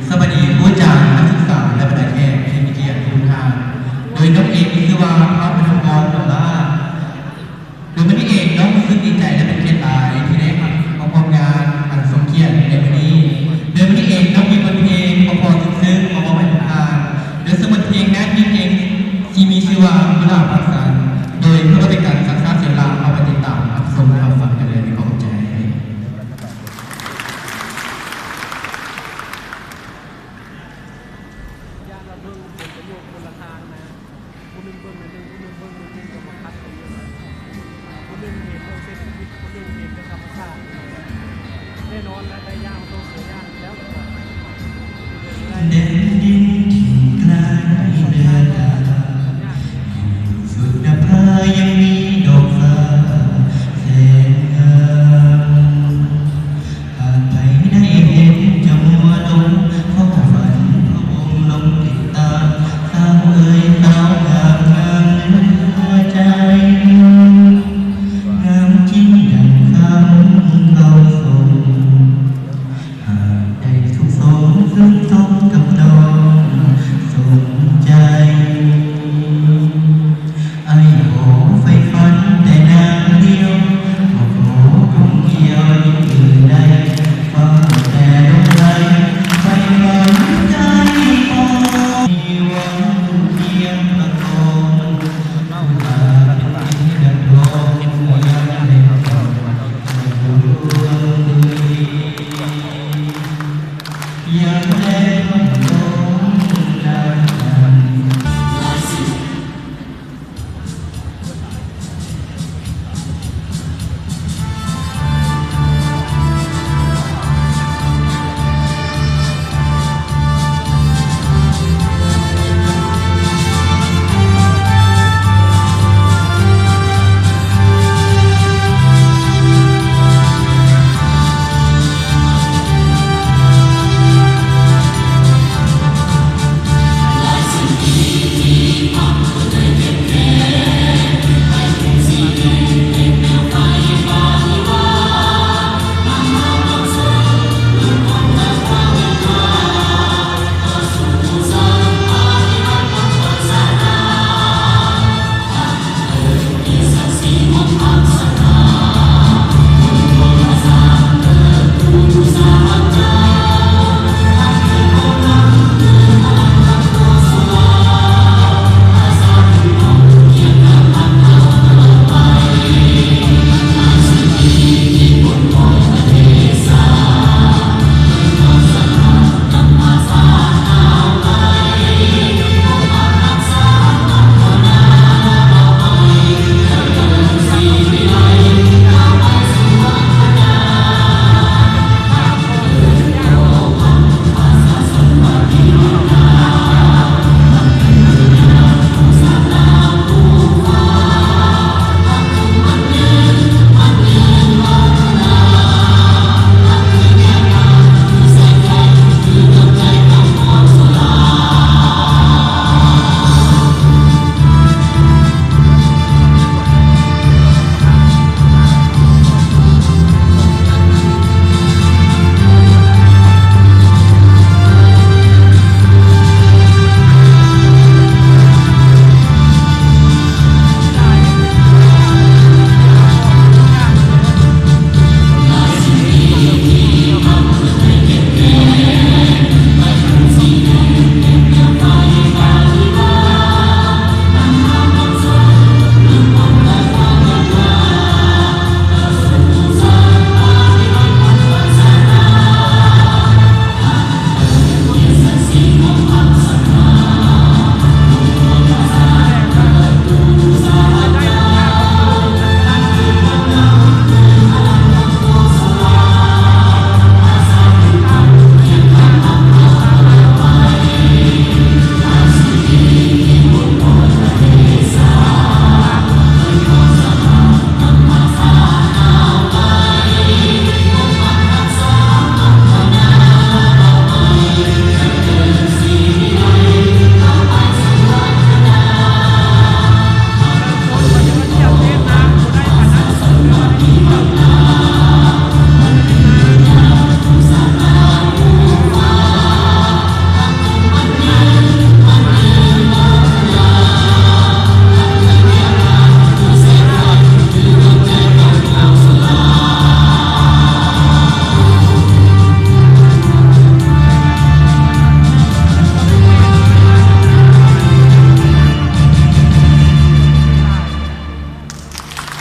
ສະບາຍດີຄູອາຈານ, ນັກສຶກສາ ແລະ ບັນດາແຂກທີ່ມີກຽດທຸກທ່ານ. ໂດຍນ້ອງເອງມີຊື່ວ່າ ພາວພັນທອງ ບຸນຫຼ້າ. ໂດຍມື້ນີ້ເອງນ້ອງຮູ້ສຶກດີໃຈ ແລະ ເປັນກຽດຫຼາຍທີ່ໄດ້ມາຮ່ວມງານອັນຊົງກຽດໃນມື້ນີ້. ໂດຍມື້ນີ້ເອງນ້ອງມີບົດເພງເພາະໆ ຊຶ້ງໆ ມາມອບໃຫ້ທຸກທ່ານ. ໂດຍເຊິ່ງບົດເພງນັ້ນມີເພງທີ່ມີຊື່ວ່າ ກຸຫຼາບປັກສັນ. ໂດຍເພື່ອບໍ່ເປັນການຊັກຊ້າເສຍເວລາ, ເຮົາໄປຕິດຕາມຮັບຊົມ ແລະ ຮັບຟັງກັນເລີຍ. ຂໍຂອບໃຈ. ຢ້ານວ່າເບິ່ງຜົນປະໂຫຍດຄົນລະທາງນະ, ຜູ້ໜຶ່ງເບິ່ງໜ້ອຍໜຶ່ງ ຜູ້ໜຶ່ງເບິ່ງໜ້ອຍໜຶ່ງ ກໍມາຂັດກັນຢູ່, ຜູ້ໜຶ່ງເຫັນເລື່ອງເສດຖະກິດ ຜູ້ໜຶ່ງເຫັນເລື່ອງທຳມະຊາດ. ແນ່ນອນລະ ໄດ້